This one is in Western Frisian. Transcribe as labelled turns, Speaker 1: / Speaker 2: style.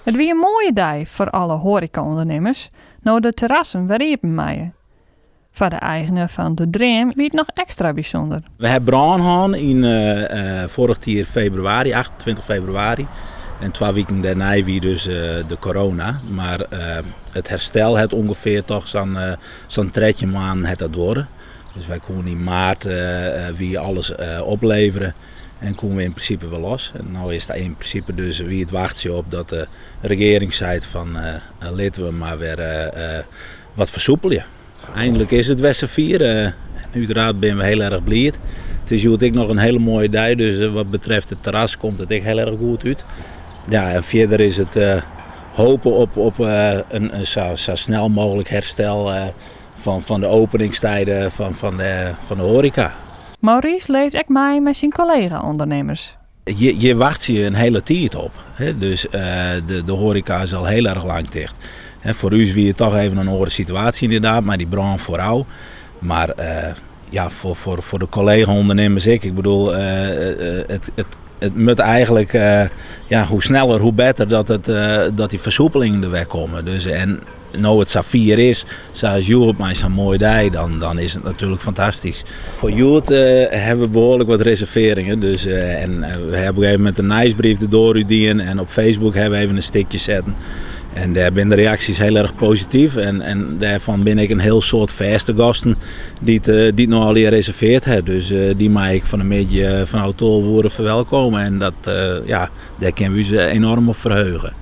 Speaker 1: It wie in moaie dei foar alle hoareka-ûndernimmers, no't de terrassen wer iepen meie. Foar de eigener fan De Dream wie it noch ekstra bysûnder.
Speaker 2: We ha brân hân yn foarich jier febrewaris, 28 febrewaris. En twa wiken dêrnei wie dus de corona. Mar it herstel hat ûngefear toch sa'n 13 moannen hat dat duorre. Dus wy koene yn maart wie alles oplevere en koene we yn prinsipe wer los. En no is it yn prinsipe dus wie it wachtsjen op dat de regearing seit fan litte we mar wer wat fersoepelje. Eindelijk is it wer safier en uiteraard binne we hiel erch bliid. It is hjoed ek noch in hiele moaie dei, dus wat betreft it terras komt it ek hiel erch goed út. Ja, en fierder is it hope op in sa snel mooglik herstel fan de openingstijden fan de hoareka.
Speaker 1: Maurice leeft ek mei mei syn kollega-ûndernimmers.
Speaker 2: Hjir wachtsje je in hiele tiid op. Dus de hoareka is al hiel erch lang ticht. Foar ús wie it toch even in oare situaasje ynderdaad, mei dy brân foarôf. Mar ja, foar de kollega-ûndernimmers ek. Ik bedoel, it moat eigenlik, ja, hoe sneller hoe better dat dy fersoepelingen der wer komme. Dus en no it safier is, sa as hjoed mei sa'n moaie dei, dan is it natuerlik fantastysk. Foar hjoed hawwe we behoarlik wat reservearringen. Dus, en we hawwe op in gegeven momint in nijsbrief de doar út dien en op Facebook hawwe we even in stikje setten. En dêr binne de reaksjes hiel erch posityf en dêrfan binne ek in hiel soad fêste gasten dy't no allegear reserveard hawwe. Dus dy mei ik fan 'e middei fanôf 12 oere ferwelkome en dat, ja, dêr kinne we ús enoarm op ferheuge.